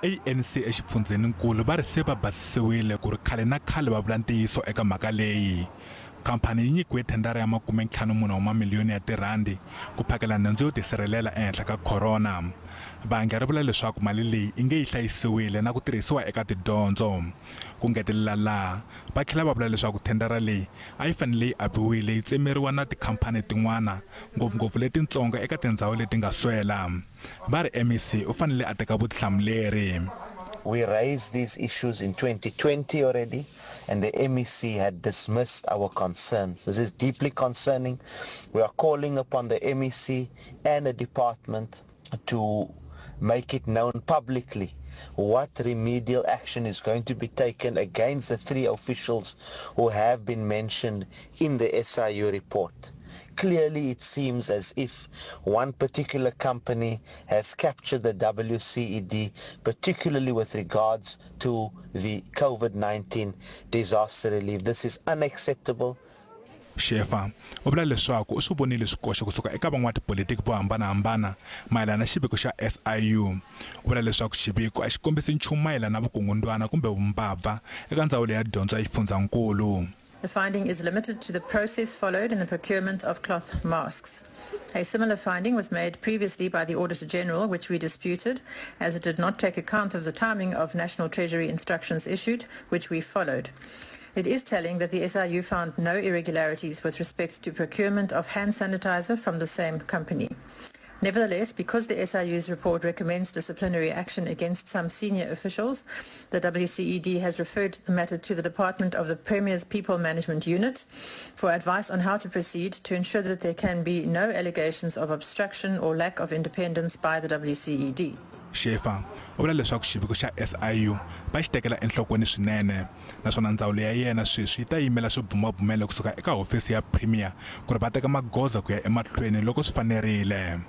ANC exifundzheninkulu va ri se va basisiwile ku ri khale na khale va vula ntiyiso eka mhaka leyi. Khamphani yi nyikiwe thendara ya 54 wa mamiliyoni ya tirhandi ku phakela nhundzu yo tisirhelela ehenhla ka corona. Bangi ri vula leswaku mali leyi i nge yi hlayisiwile na ku tirhisiwa eka tidyondzo. Ku ngetelela laha, va tlhela va vula leswaku thendara leyi a yi fanele yi aviwile yi tsemeriwa na tikhamphani tin'wana, ngopfungopfu letitsongo eka tindhawu leti nga swela. Va ri MEC u fanele a teka vutihlamuleri. We raised these issues in 2020 already, and the MEC had dismissed our concerns. This is deeply concerning. We are calling upon the MEC and the department to make it known publicly what remedial action is going to be taken against the 3 officials who have been mentioned in the SIU report. Clearly, it seems as if one particular company has captured the WCED, particularly with regards to the COVID-19 disaster relief. This is unacceptable. Schäfer u vula leswaku u swi vonile swikoxo kusuka eka van'watipolitiki vo hambanahambana mayelana na xiviko xa SIU. U vula leswaku xiviko a xi kombisi nchumu mayelana na vukungundwana kumbe vumbabva eka ndzawulo ya dyondzo ya xifundzankulu. The finding is limited to the process followed in the procurement of cloth masks. A similar finding was made previously by the Auditor General, which we disputed, as it did not take account of the timing of National Treasury instructions issued, which we followed. It is telling that the SIU found no irregularities with respect to procurement of hand sanitizer from the same company. Nevertheless, because the SIU's report recommends disciplinary action against some senior officials, the WCED has referred the matter to the Department of the Premier's People Management Unit for advice on how to proceed to ensure that there can be no allegations of obstruction or lack of independence by the WCED. Schäfer u vula leswaku xiviko xa SIU va xi tekela enhlokweni swinene naswona ndzawulo ya yena sweswi yi ta yimela swibumabumelo kusuka eka hofisi ya Premier ku ri va teka magoza ku ya emahlweni loko swi fanerile.